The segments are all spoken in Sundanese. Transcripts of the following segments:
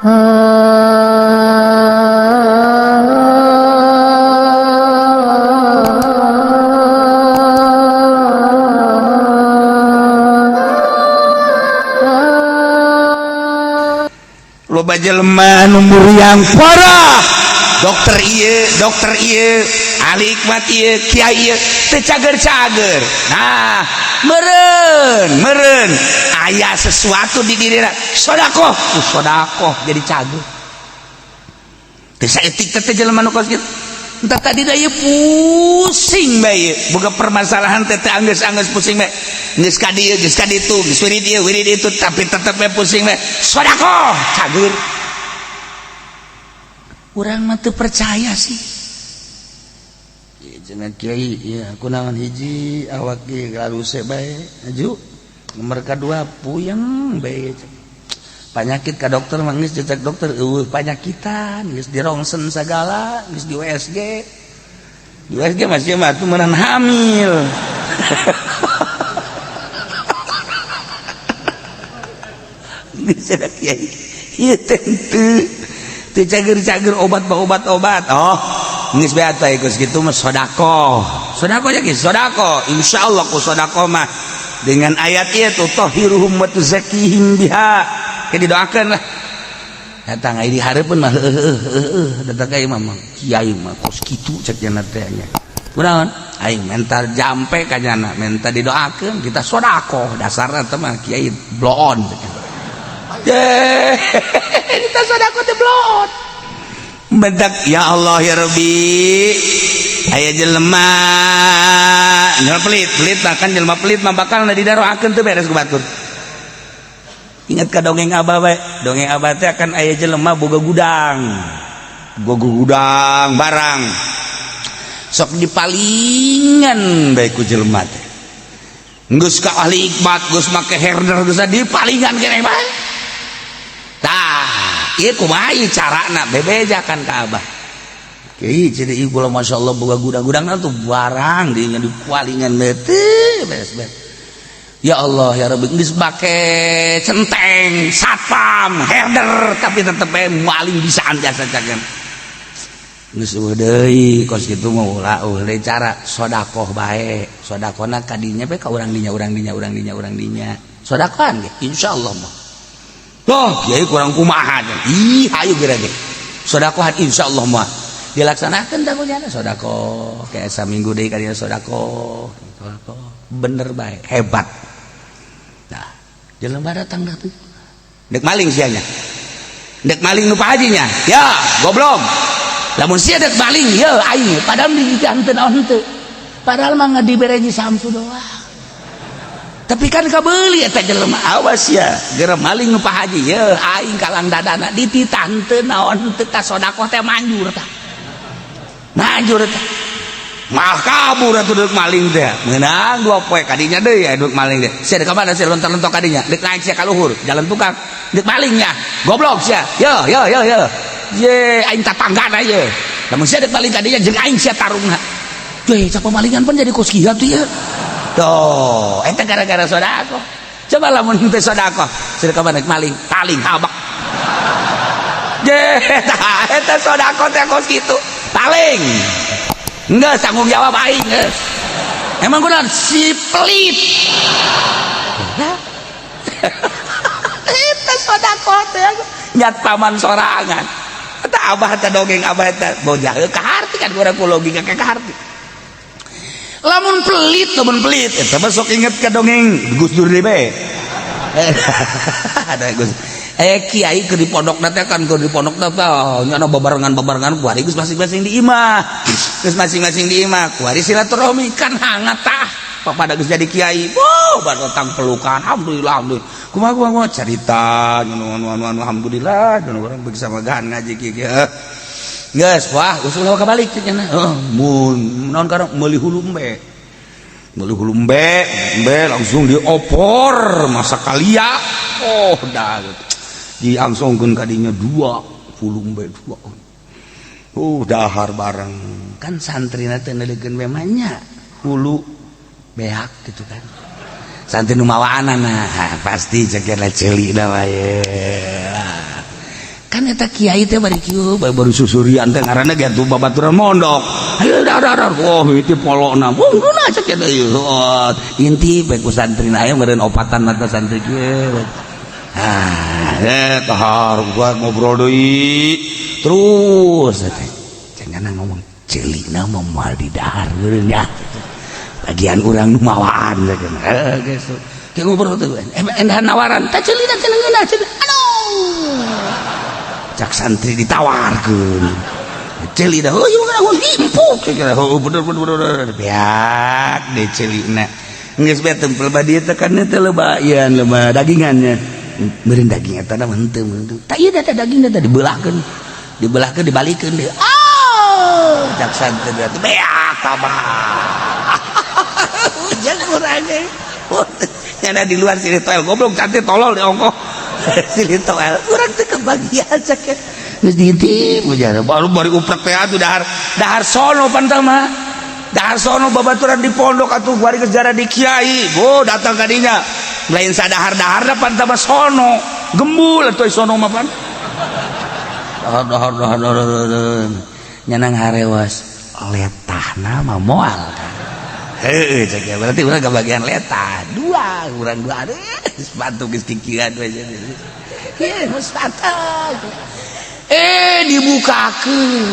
Loba jelema anu muriang parah, dokter ieu, dokter ieu, ahli hikmat ieu, kiai ieu, teu cager-cager. Nah, meureun meureun aya sesuatu di dirina, sodakoh, ku sodakoh jadi cager. Teu saeutik teh jelema nu kos kitu. Entah tadi da ieu pusing bae, boga permasalahan teh teh anggeus-anggeus pusing bae. Geus ka dieu, geus ka ditu, geus wirid ieu, wirid itu, tapi tetep bae pusing bae. Sodakoh cager. Urang mah teu percaya sih. Cenah kiai, ieu kunaon hiji awak ge garuse bae. Aju. Nomor kadua puyeng bae. Panyakit ka dokter mah geus dicek dokter eueuh panyakitan, geus dirongsen sagala, geus di USG. Di USG masih mah tuh meureun hamil. Geus cenah kiai, ieu teh teu teu cager-cager obat obat obat. Oh, geus bae atuh geus kitu mah sodakoh. Sodakoh nya geus sodakoh. Insyaallah ku sodakoh mah dengan ayat ieu tuh tahiruhum wa tuzakkihim biha. Kayak didoakan lah datang ai dihareupeun mah heueuh datang ka imam kiai mah kos kitu cek nya teh nya. Kunaon aing mental jampe ka nyana, menta didoakeun kita sodakoh, dasarna teh mah kiai bloon cek nya. Kita sodakoh teh bloon. Bentak ya Allah ya Rabbi, aya jelema jelema pelit, pelit mah kan jelema pelit mah bakal didaroakeun teu beres ku batur. Ingat ka dongeng abah bae, dongeng abah teh akan aya jelema boga gudang. Boga gudang barang. Sok dipalingan bae ku jelema teh. Geus ka ahli hikmat, geus make herder, geus dipalingan keneh bae. Tah, ieu kumaha ieu carana bebejakan ka abah. Kiai cenah ieu kula masyaallah boga gudang-gudangna tuh barang di dipalingan bae teu beres-beres. Ya Allah ya Rabbi, geus make centeng, satpam, herder, tapi tetep bae maling bisaan jasa cagen. Geus eueuh deui kos kitu mah ulah eueuh deui cara sodakoh bae. Sodakohna ka dinya bae ka urang dinya, urang dinya, urang dinya, urang dinya. Sodakohan ge insyaallah mah. Toh kiai kurang kumaha ih hayu geura ge. Sodakohan insyaallah mah dilaksanakeun tah kunyana sodakoh kayak saminggu deui ka dinya sodakoh. Sodakoh bener bae hebat. Nah, jelema datang dah tuh. Dek maling sianya. Dek maling nu Pak Hajinya. Ya, goblok. Lamun sia dek maling, ya aing padahal diganten naon henteu. Padahal mah dibere Samsu doang. Tapi kan kabeuli eta jelema, awas ya. Geura maling nu Pak Haji, ya aing kalang dadana dititah henteu naon henteu tah sodakoh teh manjur tah. Manjur tah. Mah kabur atuh deuk maling teh. Meunang dua poe kadinya deui aya deuk maling teh. Sia deuk ka mana sia lontar-lontok kadinya? Deuk naik sia ka luhur, jalan tukang. Deuk malingnya. Goblok sia. Yo yo yo yo. Ye aing tatanggana ye. Lamun sia deuk maling kadinya jeung aing sia tarungna. Ye cak pemalingan pun jadi kos kieu tuh ye. Tuh, eta gara-gara sodakoh. Coba lamun teu sodakoh, sia deuk ka mana maling, taling habak. Ye, eta sodakoh teh kos kitu. Taling. Enggak tanggung jawab aing geus. Emang kunaon si pelit. Eta sodakoh teh nyat paman sorangan. Eta abah teh dongeng abah teh bojah ka harti kan urang ku logika ka harti. Lamun pelit eta mah sok inget ka dongeng Gus Dur deui bae. Ada Gus. Kiai keur di pondok teh kan keur di pondok teh nyana babarengan-babarengan kuari geus masing-masing di imah. Geus masing-masing di imah kuari silaturahmi kan hangat tah. Pada geus jadi kiai. Wow, batang pelukan. Alhamdulillah, alhamdulillah. Kumaha kumaha kumaha carita anu anu anu anu alhamdulillah anu urang begitu sama gahan ngaji kieu. Geus, wah usul kabalik cenah. Heuh, mun naon karang meuli hulu embe. Meuli hulu embe, embe langsung diopor masak kalia. Oh, dah diangsongkeun kadinya dua hulu embe dua. Oh, dahar bareng. Kan santrina teh neuleukeun we mah nya hulu beak gitu kan. Santri nu mawaanana, pasti cek ceuli da wae. Kan eta kiai teh bari kieu baru susurian teh ngaranna ge atuh babaturan mondok. Ayo dar dar. Oh, itu polona. Wah, cek eta ieu. Oh, intip bae ku santrina aya meureun opatan mata santri kieu. Ah, tahar gua ngobrol deui. Terus teh cenah ngomong ceulina mah moal didahar meureun nya. Bagian urang nu mawaan cenah. Heuh geus. Kayak ngobrol tuh, endah nawaran, tah ceulina cenah ngeunah cenah. Aduh. Cak santri ditawarkeun. Ceulina, oh ieu mah empuk. Oh bener bener bener. Beak deh ceulina. Geus bae tempel ba dieu teh kan teh loba ieu loba dagingannya. Meureun daging eta mah henteu henteu. Tah ieu teh daging teh dibelahkeun. Dibelahkeun dibalikeun deui. Oh, cak santri teh beak tabah. Hujan urang ge. Nyana di luar sini toel goblok cantik tolol di ongkoh. Sini toel urang teh kebagian cak geus diintip ujar baru bari uprek teh atuh dahar dahar sono pan mah. Dahar sono babaturan di pondok atuh bari geus jara di kiai. Go datang ka dinya. Lain sadahar-daharna pan mah sono. Gembul atuh sono mah pan. Dahar dahar dahar dahar. Nyanang harewas letahna mah moal kan. Heeh cek ya berarti urang kebagian letah. Dua urang dua aduh sepatu geus kikieuan we. Ieu sepatu. Eh dibukakeun.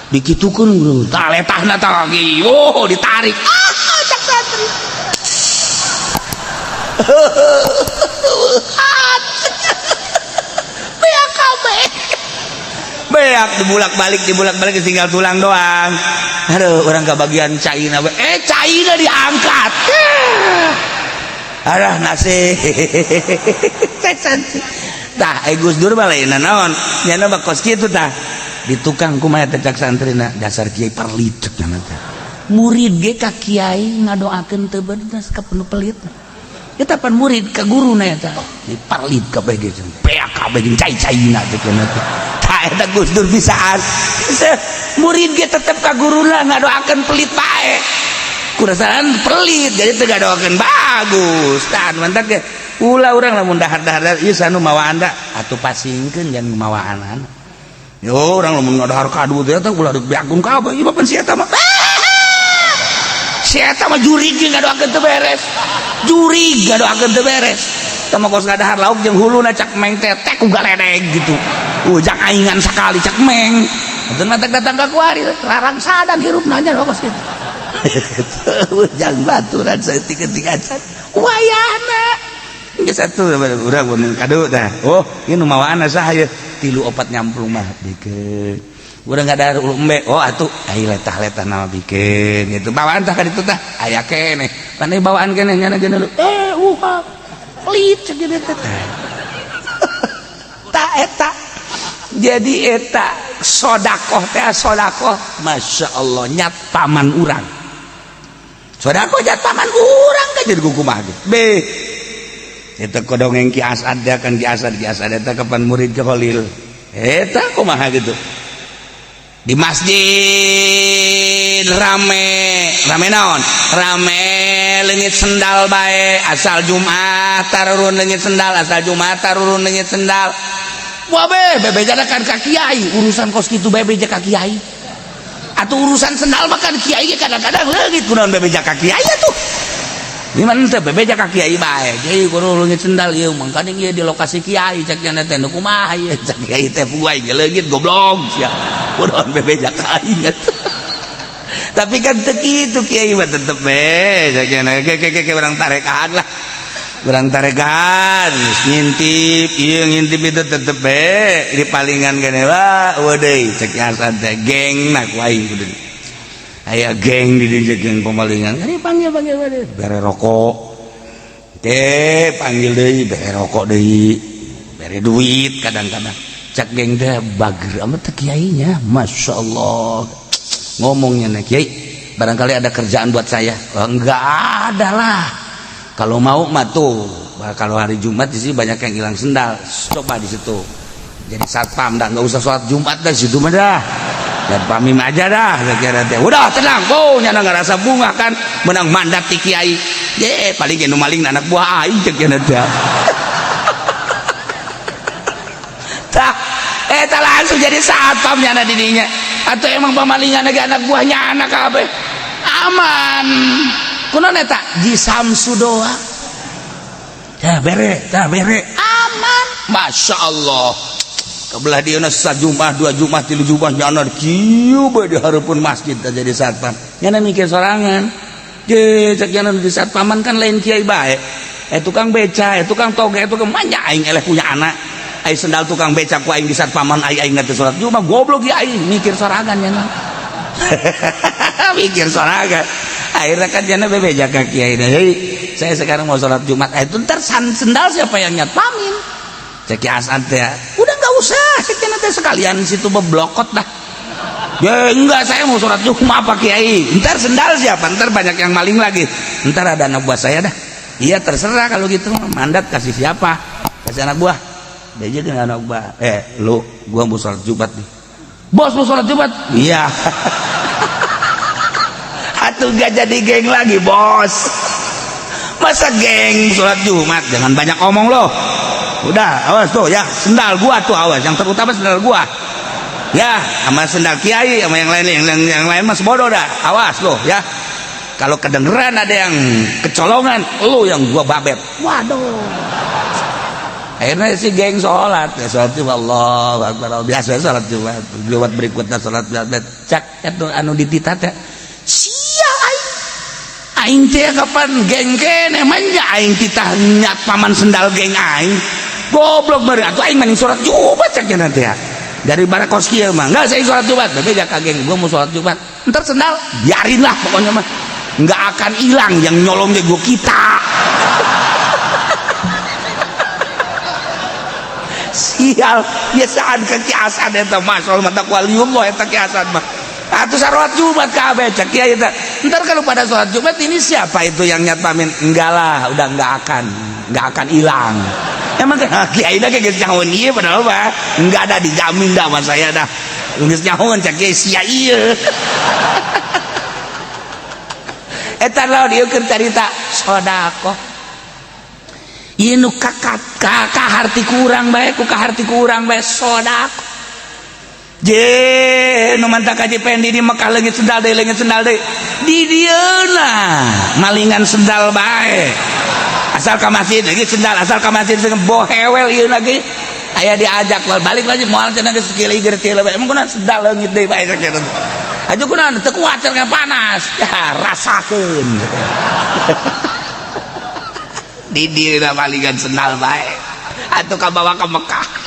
Dikitukeun tah letahna tah lagi. Oh ditarik. Ah cak santri. Beak kabeh. Beak dibulak-balik tinggal tulang doang. Aduh, orang kebagian caina. Eh, caina diangkat. Aduh, nasi. Tah, Gus Dur mah lain naon. Nyana mah kos kitu tah. Di tukang kumaha teh cak santrina dasar kiai perlit cek nyana teh. Murid ge ka kiai ngadoakeun teu bener ka penuh pelit. Eta pan murid ka guruna eta. Di perlit kabeh ge beak kabeh jeung cai-caina cek nyana teh. Tah eta Gus Dur bisaan. Murid ge tetep ka guruna ngadoakeun pelit bae. Kurasaan pelit jadi teu ngadoakeun bagus. Tah mantak ge ulah urang lamun dahar-dahar ieu sanu mawaan da atuh pasingkeun jangan mawaan. Yo urang lamun ngadahar kadu teh eta ulah dibeakkeun kabeh ieu mah pan si eta mah. Si eta mah jurig ge ngadoakeun teu beres. Jurig ngadoakeun teu beres. Tah mah kos ngadahar lauk jeung huluna cak meng teh teh ku galedeg gitu. Ujang aingan sakali cak meng. Atuh mantak datang ka kuari larang sadan hirupna nya kos kitu. Ujang baturan saeutik-eutik acan. Wayahna. Geus atuh urang mun kadu tah. Oh, ieu nu mawaanna saha ieu? Tilu opat nyamplung mah bikeun. Urang ngadahar ulu embe. Oh atuh ai letah-letah nama bikeun gitu. Bawaan tah ka ditu tah aya keneh. Pan bawaan keneh nyana geus eh uhap. Pelit cek gede teh. Ta eta. Jadi eta sodakoh teh sodakoh Masya Allah nyat paman urang. Sodakoh nyat paman urang kan jadi kumaha ge. Be. Eta kodongeng Ki Asad ya kan Ki Asad Ki Asad eta kapan murid ke Khalil. Eta kumaha gitu. Di masjid rame, rame naon? Rame leungit sendal bae asal Jumat tarurun leungit sendal, asal Jumat tarurun leungit sendal. Wah be, bebejana kan ka kiai, urusan kos kitu bebeja ka kiai. Atuh urusan sendal mah kan kiai ge kadang-kadang leungit kunaon bebeja ka kiai atuh. Gimana teh bebeja ka kiai bae. Kiai kudu leungit sendal ieu mangkaning ieu di lokasi kiai cek nya teh nu kumaha ieu cek kiai teh puai ge leungit goblok sia. Kunaon bebeja ka aing atuh. Tapi kan teu kitu kiai mah tetep be cek nya ke ke ke urang tarekan lah. Urang tarekan ngintip ieu ngintip itu tetep be di palingan gene wah eueuh deui cek Hasan teh geng na ku aing kudu. Aya geng di dieu geng pemalingan. Kali panggil panggil panggil bere rokok. Teh panggil deui bere rokok deui. Bere duit kadang-kadang. Cek geng teh bager amat teh kiainya. Masya Allah. Ngomongnya nih kiai, barangkali ada kerjaan buat saya. Oh, enggak ada lah. Kalau mau mah tuh, kalau hari Jumat di sini banyak yang hilang sendal. Coba di situ. Jadi satpam dah, nggak usah sholat Jumat dah situ mah dah. Dan pamim aja dah kira teh. Udah tenang, oh nyana ngerasa bunga kan menang mandat ti kiai. Ye, paling nu maling anak buah aing cek nya teh. Tah, Eta langsung jadi satpam nyana didinya. Atau emang pamalingan lagi anak buahnya anak kabeh. Aman. Kunaon eta? Ji Samsu doang. Tah bere, tah bere. Aman. Masya Allah. Kebelah dia sajumah, dua jumah, tilu jumah nyana kieu bae di hareupeun masjid tah jadi satpam. Nyana mikir sorangan. Je cek nyana di satpaman kan lain kiai bae. Tukang beca, tukang toge, tukang manja aing eleh punya anak. Aing sendal tukang beca ku aing di satpaman aing aing teh salat Jumat goblok ya aing mikir sorangan nyana. Mikir sorangan. Akhirnya kan nyana bebeja ka kiai. Hei, saya sekarang mau sholat Jumat. Itu ntar sendal siapa yang nyatpamin? Cek Ki Asad teh. Udah nggak usah, cek nanti sekalian situ beblokot dah. Ya enggak, saya mau sholat Jumat Pak Kiai. Ntar sendal siapa? Ntar banyak yang maling lagi. Ntar ada anak buah saya dah. Iya terserah kalau gitu. Mandat kasih siapa? Kasih anak buah. Dia aja anak buah. Lu, gua mau sholat Jumat nih. Bos mau sholat Jumat? Iya. Atuh gak jadi geng lagi bos. Masa geng sholat Jumat? Jangan banyak omong loh. Udah, awas tuh ya, sendal gua tuh awas, yang terutama sendal gua. Ya, sama sendal kiai sama yang lain yang lain mas bodoh dah. Awas loh ya. Kalau kedengeran ada yang kecolongan, lu yang gua babet. Waduh. Akhirnya si geng sholat, ya sholat Jumat Allah Akbar. Biasa sholat Jumat. Jumat berikutnya sholat Jumat. Cak itu anu dititah teh. Sia aing. Aing teh kapan geng kene manja aing titah nyat paman sendal geng aing. Goblok bari atuh aing maning sholat Jumat cak nanti ya. Dari barakos kieu mah enggak saya sholat Jumat, bebeja ka geng gua mau sholat Jumat. Ntar sendal biarin lah pokoknya mah. Enggak akan hilang yang nyolong gua kita. Sial, biasaan ke Ki Asad eta mah soal mata waliullah eta Ki Asad mah. Atuh salat Jumat kabeh cek kiai eta. Ntar kalau pada sholat Jumat ini siapa itu yang nyatpamin? Enggak lah, udah enggak akan hilang. Emang kan kiai dah geus nyahoan ieu padahal mah enggak ada dijamin dah sama saya dah. Geus nyahoan cek kiai sia ieu. Eta lawan ieu keur carita sedekah. Ieu nu kaharti ku urang bae, ku kaharti ku urang bae sedekah. Je nu mantak Haji Pendi di Mekah leungit sendal deui leungit sendal deui. Di dieuna malingan sendal bae. Asal ka masjid leungit sendal, asal ka masjid bohewel ieu lagi. Aya diajak balik lagi moal cenah geus kieu ieu bae. Emang kunaon sendal leungit deui bae sakitu. Aju kunaon teu kuat cenah panas. Ya rasakeun. Di dieuna malingan sendal bae. Atuh kabawa ka Mekah.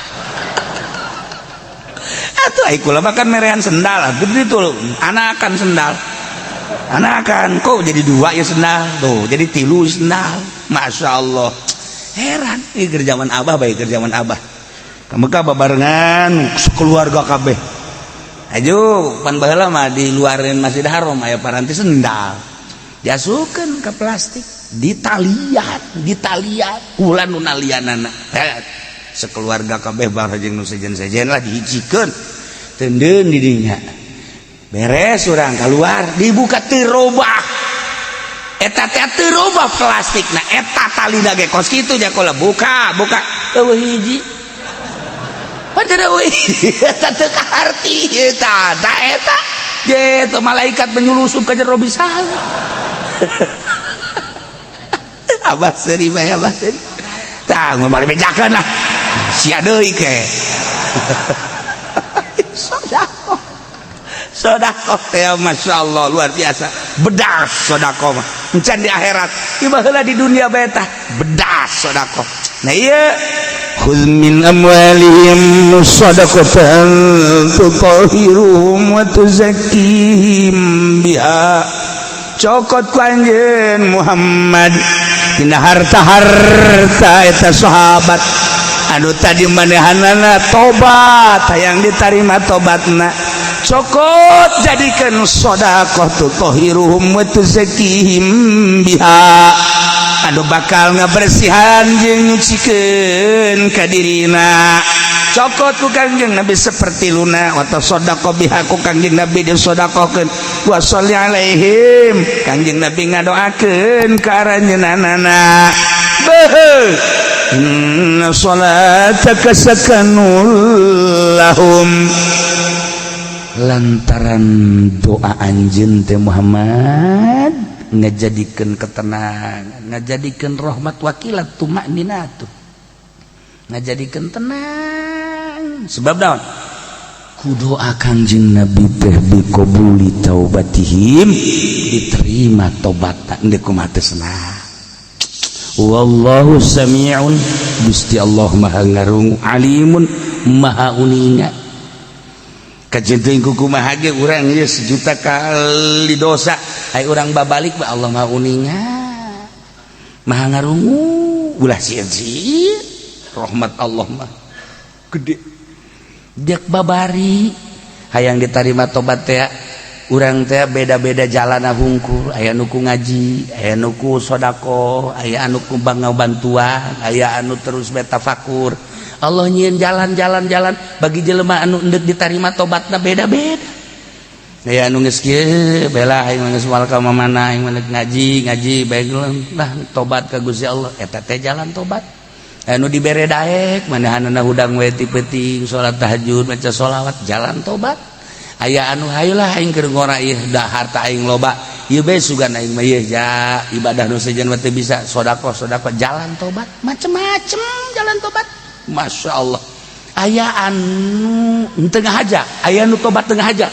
Atuh ai kula mah kan merean sendal, gede tuh anakan sendal. Anakan kok jadi dua ya sendal tuh, jadi tilu sendal. Masya Allah. Heran, ini keur zaman abah bae keur zaman abah. Ka Mekah babarengan sekeluarga kabeh. Aju pan baheula mah di luarin Masjid Haram aya paranti sendal. Diasupkeun ke plastik, ditalian, ditalian, kula nu nalianana. Sekeluarga kabeh bareng jeung nu sejen-sejen lah dihijikeun. Tendeun di dinya. Beres urang keluar, dibuka teu robah. Eta teh teu robah plastik. Nah eta talina ge kos kitu nya kula buka, buka eueuh hiji. Pan teu eueuh hiji. Eta teu kaharti eta, ta eta. Ge teu malaikat menyulusup ka jero bisa. Abah seuri bae abah seuri. Tah mun balik bejakeun lah. Sia deui ke. Sedekah. Sedekah teh Masya Allah luar biasa. Bedas sedekah mah. Encan di akhirat, ieu baheula di dunia bae tah bedas sedekah. Nah ieu Khudz min amwalihim shadaqatan tutahhiruhum wa tuzakkihim biha. Cokot ku anjeun Muhammad tina harta-harta eta sahabat anu tadi manehanana tobat hayang ditarima tobatna, cokot jadikan sedekah tutahhiruhum wa tuzakkihim biha, anu bakal ngabersihan jeung nyucikeun ka dirina. Cokot ku Kangjeng Nabi seperti luna wa tasaddaqo biha, ku Kangjeng Nabi disedekahkeun, wa sholli alaihim, Kangjeng Nabi ngadoakeun ka aranjeunana. Beuh, inna salataka sakanul lahum. lahum lantaran doa anjeun teh Muhammad ngajadikeun ketenangan, ngajadikeun rahmat wakilat tumakninatu, ngajadikeun tenang. Sebab naon? Ku doa Kangjeng Nabi teh biqabuli taubatihim, diterima tobatna endek kumaha teh senang. Wallahu sami'un, Gusti Allah maha ngarungu, alimun maha uninga. Kajenting kumaha ge urang ieu sejuta kali dosa, ai urang babalik ba Allah maha uninga, maha ngarungu. Ulah sieun-sieun, rahmat Allah mah gede. Dek babari hayang ditarima tobat teh urang teh beda-beda jalana hungkul, aya nu ku ngaji, aya nu ku sedekah, aya anu ku bantuan, aya anu terus betafakur. Allah nyieun jalan-jalan-jalan bagi jelema anu endek ditarima tobatna beda-beda. Aya anu geus kieu bela aing geus moal ka mana aing ngaji ngaji bae lah tobat ka Gusti Allah, eta teh jalan tobat. Anu dibere daek manahanana hudang we ti peuting salat tahajud maca sholawat jalan tobat. Aya anu hayulah aing keur ngora ieu da harta aing loba ieu bae sugan aing mah ieu ja ibadah nu sejen mah teu bisa sedekah sedekah jalan tobat, macem-macem jalan tobat. Masya Allah. Aya anu tengah aja, aya anu tobat tengah aja,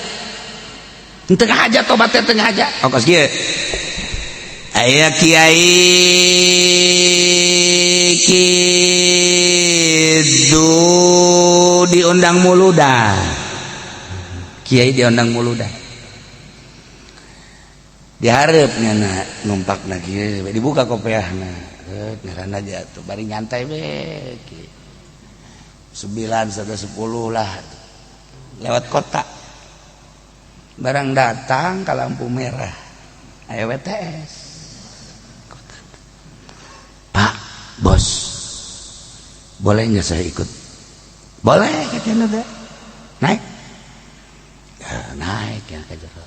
tengah aja tobatnya tengah aja. Oh kos kieu aya kiai kitu diundang muludan, kiai diundang muludan, diharapnya na numpak na kieu dibuka kopeahna, ngaranna aja tuh bari nyantai we 9:30 lah lewat kota, barang datang ke lampu merah aya WTS. Pak bos, boleh nggak saya ikut? Boleh katanya, naik ya, naik ya ke jero.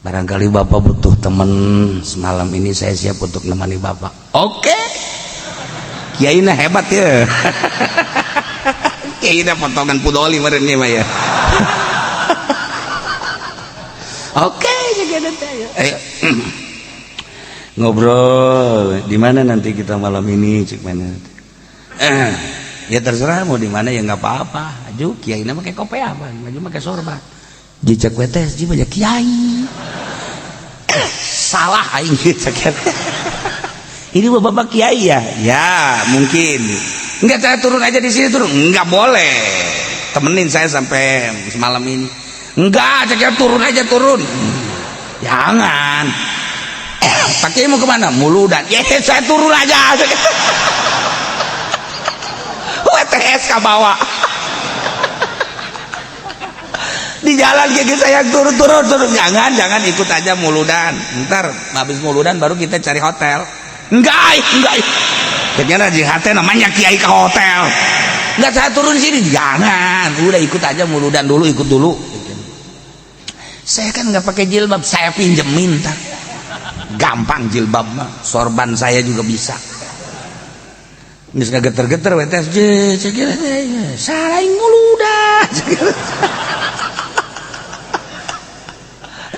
Barangkali bapak butuh temen semalam ini, saya siap untuk nemani bapak. Oke, kiai nah hebat ya. Kiai nah potongan pudoli meureun mah ya. Oke, ayo ngobrol di mana nanti kita malam ini cik mana? Ya terserah mau di mana ya nggak apa-apa. Aju kiai na pakai kopiah apa? Maju pakai sorban. Jejak WTS ji banyak kiai. Salah aing cek. Ini bapak kiai ya? Ya, mungkin. Enggak, saya turun aja di sini turun. Enggak boleh. Temenin saya sampai semalam ini. Enggak, cek turun aja turun. Jangan. Pak Kiai mau kemana? Muludan. Ya, saya turun aja. WTS ka bawa. Di jalan kayak saya turun-turun turun. Jangan, jangan ikut aja muludan. Ntar habis muludan baru kita cari hotel. Enggak, enggak. Ternyata di hotel namanya kiai ke hotel. Enggak, saya turun sini. Jangan, udah ikut aja muludan dulu, ikut dulu. Saya kan nggak pakai jilbab, saya pinjemin ntar. Gampang jilbab mah, sorban saya juga bisa. Geus geter-geter WTS salah muludan.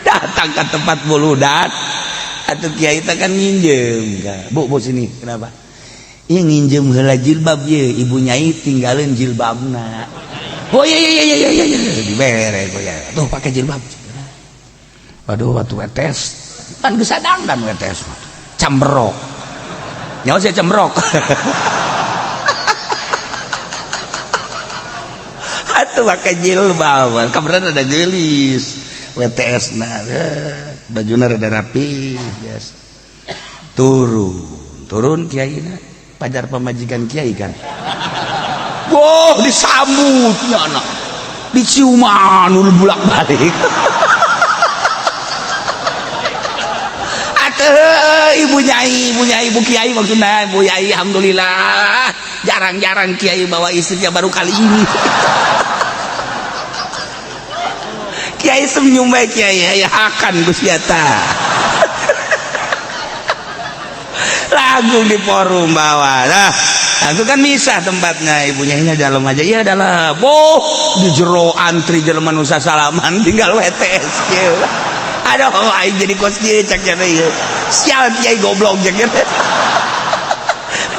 Datang ke tempat muludan, atuh kiai teh kan nginjem. Bu, bu sini, kenapa? Iya nginjem heula jilbab ye, ibu nyai tinggalin jilbabna. Oh iya iya iya iya iya, dibere ya. Tuh pakai jilbab. Waduh, waktu WTS kan geus sadangdan WTS. Camberok. Nyawa saya cembrok. Atuh pakai jilbab, kebetulan ada gelis. WTS nah, bajuna rada rapi, biasa. Turun, turun kiai na, pajar pamajikan kiai kan. Wah, disambutnya anak. Diciuman udah bolak-balik. Atuh, ibu nyai, ibu nyai, ibu kiai maksudnya, ibu nyai, alhamdulillah. Jarang-jarang kiai bawa istrinya, baru kali ini. Kiai senyum bae kiai, ya akan Gusti eta. Langsung di forum bawa. Nah, Itu kan misah tempatnya, ibunya ini dalam aja. Iya dalam. Oh, di jero antri jelema nu salaman tinggal WTS kieu. Aduh, aing jadi kos kieu cek nya ieu. Sial kiai goblok cek nya.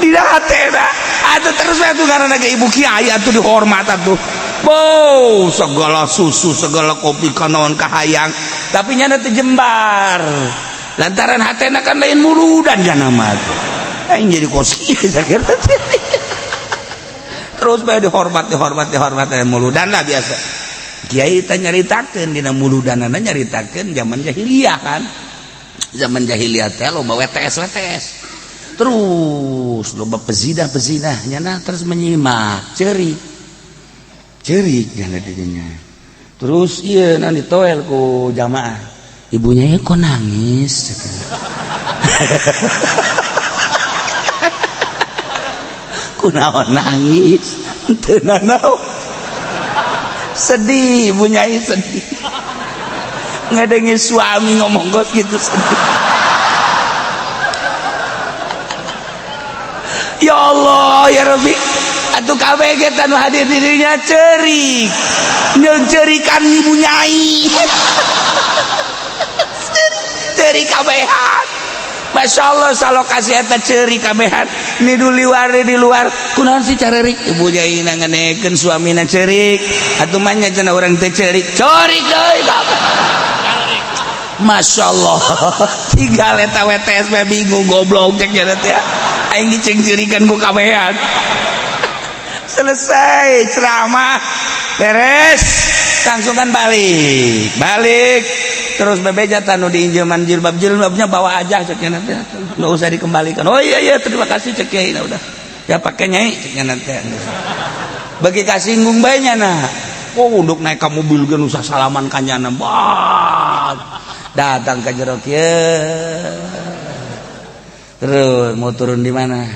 Dina hatena. Atuh terus we atuh karena ge ibu kiai atuh dihormat atuh. Wow, segala susu, segala kopi kanaon kahayang, tapi nyana teu jembar. Lantaran hatena kan lain muludan jana mah. Aing jadi kos kieu sakira. Terus bae dihormat, dihormat, dihormat muludan lah biasa. Kiai teh nyaritakeun dina muludanana, nyaritakeun zaman jahiliyah kan. Zaman jahiliyah teh loba WTS WTS. Terus loba pezinah-pezinah nyana terus menyimak, ceurik. Ceurik nyana didinya. Terus iya nanti ditoel ku jamaah. Ibunya ya kok nangis. Kunaon nangis? Teu nanaon. Sedih, ibunya sedih. Ngadenge suami ngomong kos gitu sedih. Ya Allah, ya Rabbi. Atuh kabeh ge tanu hadir dirinya ceurik. Nyeungceurikan ibu nyai. Ceurik kabehan. Masya Allah salokasi eta ceurik kabehan. Ni luar di luar. Kunaon sih carerik? Ibu nyai nanganekeun suamina ceurik. Atuh mah nya cenah urang teh ceurik. Ceurik deui kabeh. Masya Allah. Tinggal eta WTS we bingung goblok cek nya teh. Aing dicengcirikan ku kabehan. Selesai ceramah beres langsung kan balik balik terus bebeja tanu diinjeman jilbab, jilbabnya bawa aja cek nya nanti, nggak usah dikembalikan. Oh iya iya terima kasih cek kiai, nah, udah ya pakai nyai cek nya nanti bagi kasinggung bae nya. Nah oh untuk naik ke mobil ge usah salaman kanyana, bah datang ke jero kieu. Terus mau turun di mana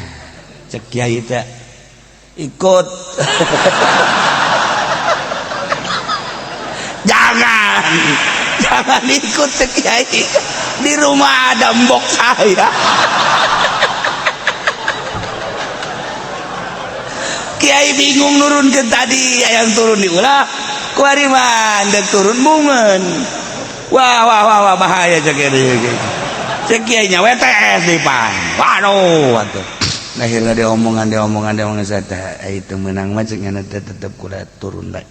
cek kiai teh ikut. Jangan jangan ikut cek kiai, di rumah ada mbok saya. Kiai bingung nurun ke tadi yang turun di ulah kuari mah ndek turun bungeun. Wah wah wah wah bahaya cek kiai. Cek kiai nya WTS di pan. Waduh atuh. Akhirnya dia omongan saya teh itu menang mah cek nya teh tetep kuda turun bae.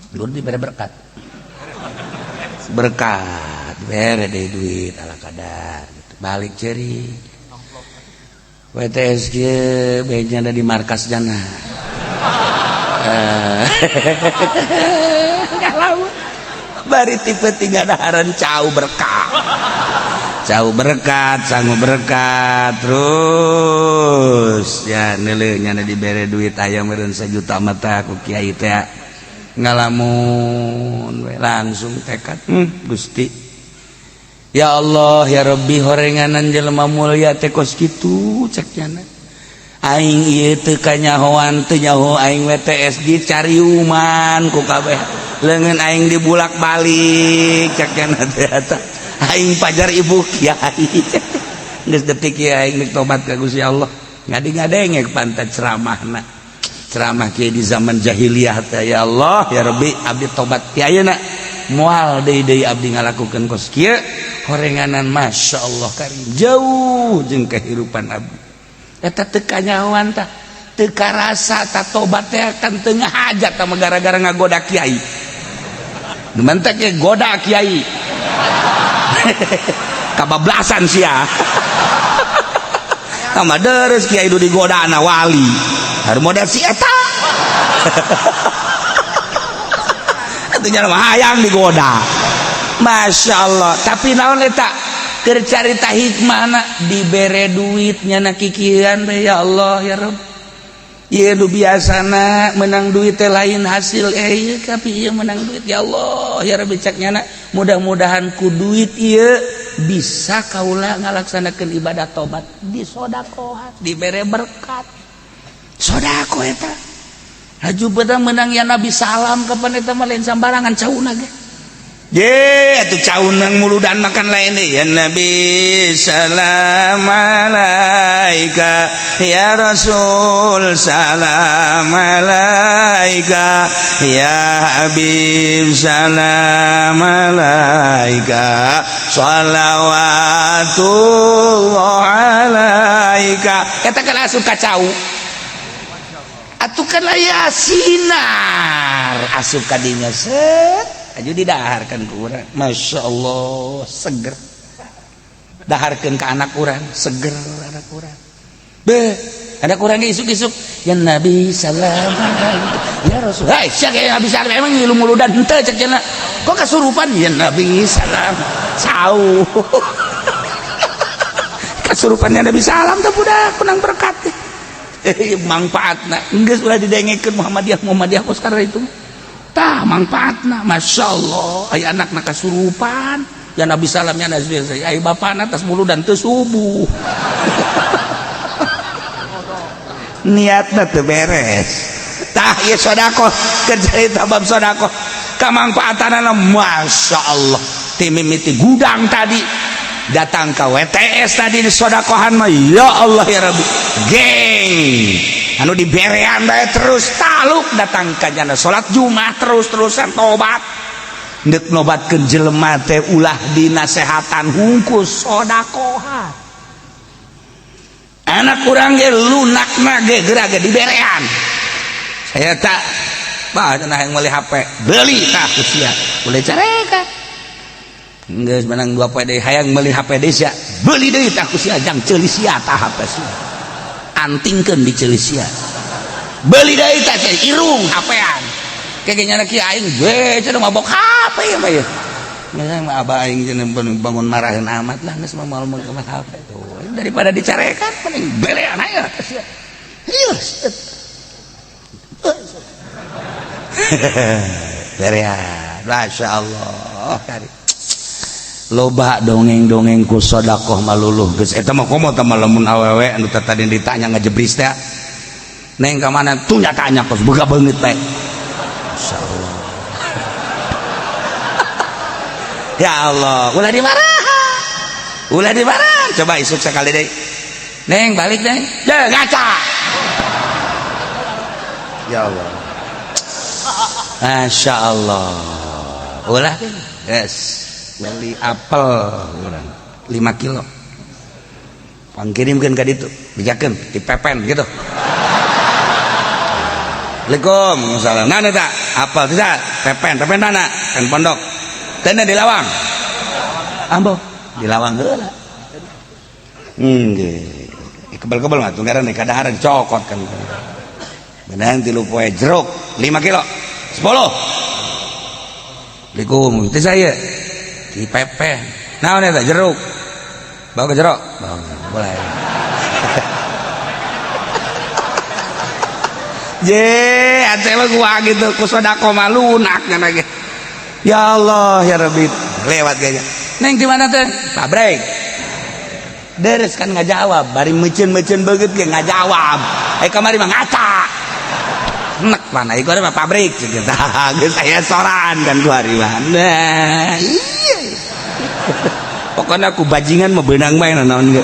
Turun dibere berkat. Berkat bere deui duit ala kadar gitu. Balik ceri. WTS kieu bae ada di markas jana. Kalau bari tipe tiga daharan cau berkat. Cau berkat, sangu berkat, terus ya neuleuh nyana dibere duit aya meureun sajuta mata ku kiai teh ngalamun we langsung tekad. Gusti ya Allah ya Rabbi horenganan jelema mulia teh kos kitu cek nyana. Aing ieu teu kanyahoan teu nyaho aing WTS dicariuman ku kabeh leungeun aing dibulak-balik cek nyana teh eta. Aing pajar ibu kiai geus detik kiai aing geus tobat ka Gusti Allah ngadi-ngadenge pantat ceramahna ceramah kiai di zaman jahiliyah teh ya Allah ya Rabbi abdi tobat ti ayeuna moal deui-deui abdi ngalakukeun kos kieu horenganan Masya Allah karim jauh jeung kehidupan abdi eta teu kanyahoan tah teu karasa ta tobat teh kan teu ngahajat tah gara-gara ngagoda kiai nu mentek ge goda kiai kabablasan sia sama deres kiai du digoda na wali harus model si eta itu nya mah hayang digoda Masya Allah. Tapi naon eta keur carita hikmahna dibere duit nyana kikieuan we ya Allah ya Rabb ieu nu biasana menang duit teh lain hasil ieu tapi ieu menang duit ya Allah ya Rabbi cek nyana mudah-mudahan ku duit ieu bisa kaula ngalaksanakeun ibadah tobat disodakohan dibere berkat sodako eta haju bedang menang ya Nabi salam kapan eta mah lain sambarangan cauna ge. Ye atuh caunang muludan makan lain deh. Ya Nabi salam alaika, ya Rasul salam alaika, ya Habib salam alaika, shalawatullah alaika. Eta kan asup ka cau. Atuh kan aya sinar asup ka dinya set. Aju didaharkan ke urang, Masya Allah seger. Daharkan ke anak urang, seger anak urang. Be, anak urang isuk-isuk, ya Nabi salam ya Rasul. Hai, sia kayak habis salam emang ngilu muludan henteu cek cenah. Kok kasurupan ya Nabi salam. Sau. Kasurupannya Nabi salam teh budak menang berkat. Manfaatna geus ulah didengekeun Muhammadiyah Muhammadiyah kos karena itu. Tah manfaatna Masya Allah aya anakna kasurupan ya Nabi salam ya Nabi aya bapana tas muludan teu subuh. Niatna teu beres. Tah ieu sedekah keur carita bab sedekah kamangfaatanana Masya Allah ti mimiti gudang tadi datang ke WTS tadi di sodakohan mah ya Allah ya Rabbi geng anu diberean bae terus taluk datang ka jana salat Jumat terus-terusan tobat deuk nobatkeun jelema teh ulah dinasehatan hungkus sodakohan anak urang ge lunakna ge geura ge diberean saya tak bah cenah hayang meuli HP beli tah ku sia boleh carekan geus menang 2 poe deui hayang meuli HP deui sia beli deui tah ku sia jang ceuli sia tah HP sia antingkeun di ceuli sia beli deui tah irung HP-an kege nyana kieu aing we cenah mabok HP mah ieu geus mah abah aing cenah bangun maraheun amat lah geus mah moal meuli HP tuh daripada dicarekan mending belean aya ka sia ieu berean Masya Allah kari loba dongeng-dongeng ku sodakoh maluluh geus eta mah komo teh lamun awewe anu tadi ditanya ngajebris teh neng ka mana tuh nyatanya kos boga beungeut bae masyaallah ya Allah ulah dimarah ulah dimarah coba isuk sekali deui neng balik neng ya ngaca ya Allah Masya Allah ulah yes beli apel urang 5 kilo pangkirimkeun ka ditu bijakeun dipepen gitu. Assalamualaikum salam nah eta apel tidak pepen pepen mana kan pondok teu di lawang ambo di lawang heula nggih kebel-kebel mah tunggaran di kadaharan cokot kan benang 3 poe jeruk 5 kilo 10 Assalamualaikum itu saya di pepen naon eta jeruk bawa ke jeruk bawa boleh je ate mah gua gitu ku sedekah mah lunak nya ge ya Allah ya Rabbi lewat kayaknya neng di mana teh pabrik deres kan ngajawab bari meuceun-meuceun beungeut ge ngajawab kamari mah ngaca nek mana ieu mah pabrik gitu geus aya soran kan ku hari mah nah iya pokoknya aku bajingan mah beunang bae naon ge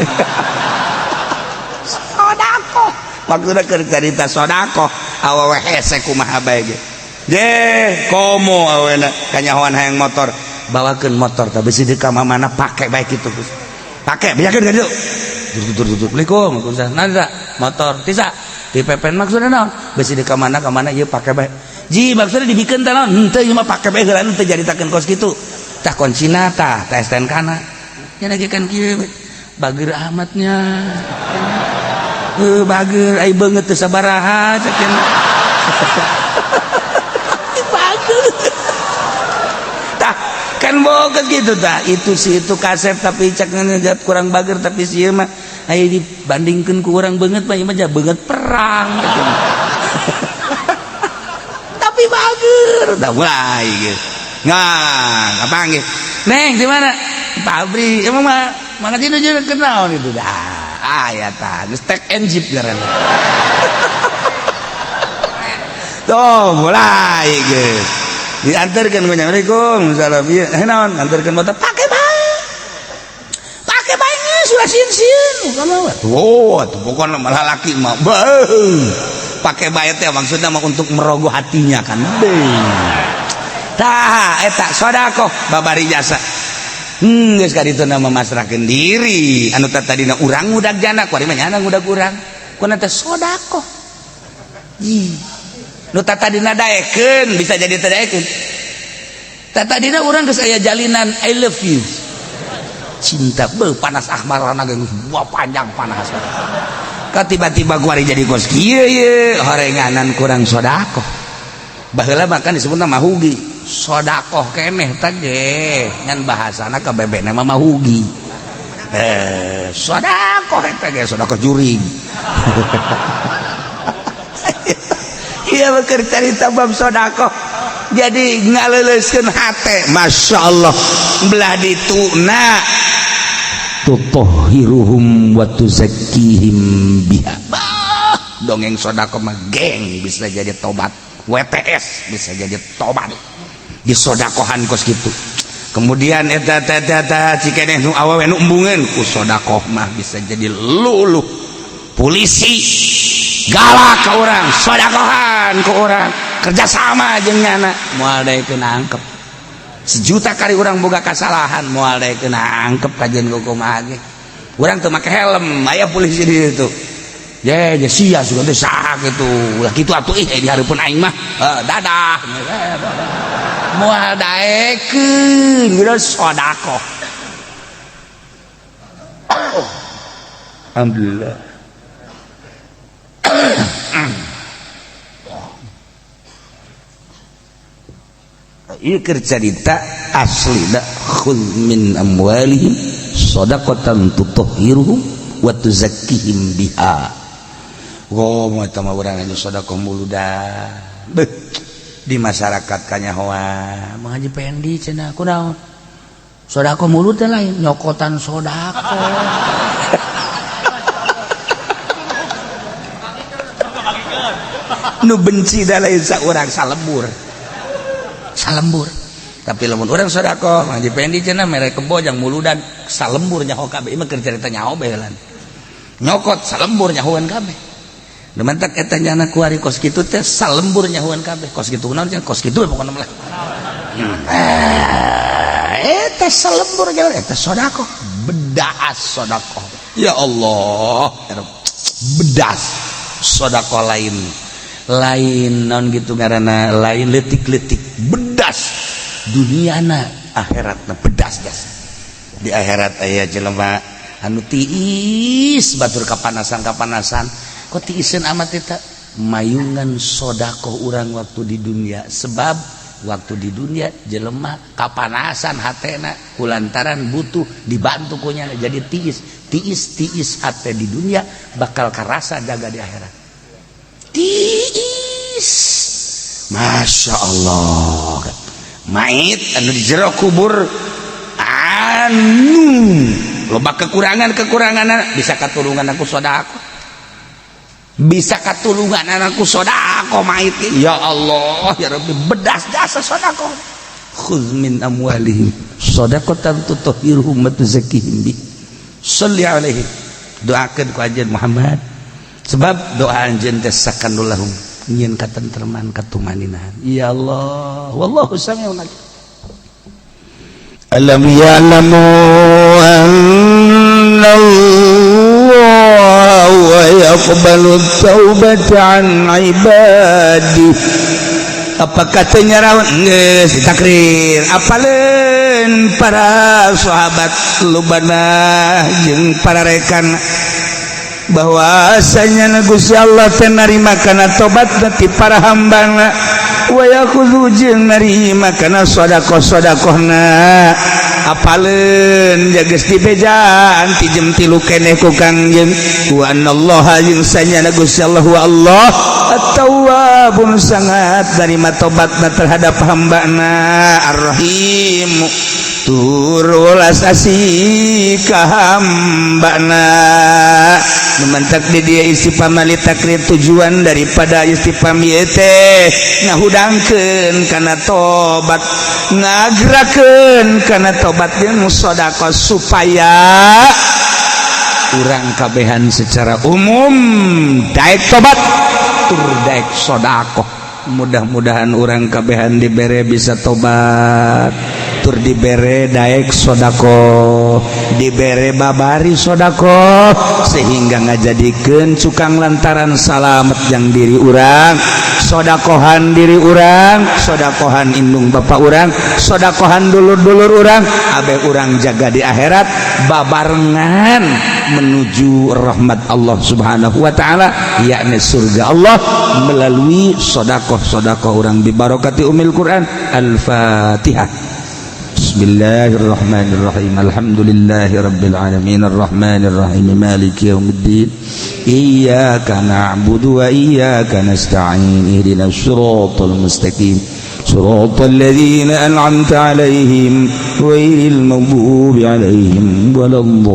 sedekah maksudna keur carita sedekah awewe hese kumaha bae ge je komo awena kanyahoan hayang motor bawakeun motor tah bisi deuk ka mamana pake bae kitu Gus pake bejakeun ka ditu tur tur tur Assalamualaikum waalaikumsalam nanda motor tisa di pepen maksudna naon bisi deuk ka mana ieu pake bae ji maksudna dibikeun teh naon henteu ieu mah pake bae heula teu jaritakeun kos kitu tah kuncina tah tah STNK na nya lagi kan kieu bager amatnya bager ai beungeut teu sabaraha cek bager tah kan boga gitu tah itu si itu kasep tapi cek ngejat kurang bager tapi si ieu mah ai dibandingkeun ku urang beungeut mah ieu mah beungeut perang gitu. Tapi bager tah mulai gitu nggak apa gitu neng di mana pabrik emang mah mana itu juga kenal itu dah ah ya tah geus tek and jeep ngaranna tuh mulai geus Diantarkeun ku nya, "Assalamualaikum." Salam ieu. Eh, naon? Nganterkeun motor pake bae. Pake bae geus ulah sieun-sieun. Oh, atuh pokona malah laki mah. Beuh. Pake bae teh maksudna mah untuk merogoh hatinya kan. Tah, eta sedekah babari jasa. Geus ka ditu mah masrahkeun diri. Anu tadina urang ngudag jana, kuari mah nyana ngudag urang. Kuna teh sedekah. Ih. Nu tadina daekeun bisa jadi teu daekeun. Tadina urang geus aya jalinan I love you. Cinta beuh panas ahmarana geus buah panjang panas. Ka tiba-tiba kuari jadi kos kieu ye horenganan kurang sedekah. Baheula mah kan disebutna mahugi. Sodakoh keneh teh ge ngan bahasana ka bebekna mah mahugi. Eh, sodakoh eta ge sodakoh jurig. Iya keur carita bab sodakoh. Jadi ngaleuleuskeun hate, Masya Allah belah dituna tutahhiruhum wa tuzakkihim biha. Bah, dongeng sodakoh mah geng bisa jadi tobat. WTS bisa jadi tobat. Disodakohan kos gitu. Kemudian eta eta eta cikeneh nu awewe nu embungeun ku sodakoh mah bisa jadi luluh. Polisi galak ke orang, sodakohan ke orang, kerjasama jeung nyana moal daekeun angkep. Sejuta kali orang boga kasalahan moal daekeun angkep kajian kumaha ge. Urang teu make helm, aya polisi di ditu. Ye, ye sia sugan teh saha kitu. Ulah kitu atuh ih di hareupeun aing mah. Dadah. Moal daekeun geus sedekah. Alhamdulillah. Ieu keur carita asli da khudz min amwalihim shadaqatan tutahhiruhum wa tuzakkihim biha. Oh, eta mah urang anu sedekah muludan. Beuh, di masyarakat kanyahoan Mang Haji Pendi cenah kunaon? Sedekah mulut teh lain nyokotan sedekah. Nu benci da lain saurang salembur. Salembur. Tapi lamun urang sedekah Mang Haji Pendi cenah mere kebo jang muludan salembur nyaho kabeh. Ieu mah keur carita nyaho bae heula. Nyokot salembur nyahoan kabeh. Dementak eta nyana kuari kos kitu teh salembur nyahoan kabeh. Kos kitu naon cenah kos kitu pokona mah. Eta salembur nyahoan eta sedekah. Bedas sedekah. Ya Allah, bedas sedekah lain. Lain naon gitu ngaranna lain leutik-leutik bedas duniana akhiratna bedas jas. Di akhirat aya jelema anu tiis batur kapanasan-kapanasan kok tiiseun amat eta mayungan sedekah urang waktu di dunia sebab waktu di dunia jelema kapanasan hatena kulantaran butuh dibantu ku nyana jadi tiis tiis tiis hate di dunia bakal karasa jaga di akhirat tiis. Masya Allah mait anu di jero kubur anu loba kekurangan-kekurangan bisa katulungan aku sedekah bisa katulungan anakku sedekah mait ya Allah ya Rabbi bedas jasa sedekah. Khudz min amwalihim shadaqatan tutahhiruhum wa tuzakkihim bi sholli alaihi. Doakeun ku anjeun Muhammad sebab doa anjeun teh sakanul lahum nyieun katentreman katumaninahan. Ya Allah wallahu samiun alim. Alam ya'lamu anna Allah yaqbalu taubata an ibadi. Apa katanya rawan geus ditakrir apaleun para sahabat lubana jeung para rekan bahwasanya Gusti Allah teh narima kana tobat ti para hambana wa yakhudhu jeung narima kana sedekah-sedekahna. Apaleun geus dibejaan ti jam 3 keneh ku Kangjeng, wa anallaha jeung sanyana Gusti Allah wa Allah at-tawwabun, sangat narima tobatna terhadap hambana, ar-rahim, tur welas asih ka hambana. Mantak di dia istifham li takrir, tujuan daripada istifham ieu teh ngahudangkeun kana tobat, ngagerakeun kana tobat jeung sedekah, supaya urang kabehan secara umum daek tobat tur daek sedekah. Mudah-mudahan urang kabehan dibere bisa tobat tur dibere daek sodako, dibere babari sodako, sehingga ngajadikeun cukang lantaran salamet yang diri urang, sodakohan diri urang, sodakohan indung bapak urang, sodakohan dulur-dulur urang, abe urang jaga di akhirat babarengan menuju rahmat Allah Subhanahu wa taala, yakni surga Allah, melalui sodakoh-sodakoh urang bibarokati umil Quran. Al-Fatihah. Bismillahirrahmanirrahim. Alhamdulillahirabbil alamin, arrahmanirrahim, maliki yaumiddin, iyyaka na'budu wa iyyaka nasta'in, ihdinas siratal mustaqim, siratal ladzina an'amta 'alaihim, ghairil maghdubi 'alaihim waladdallin.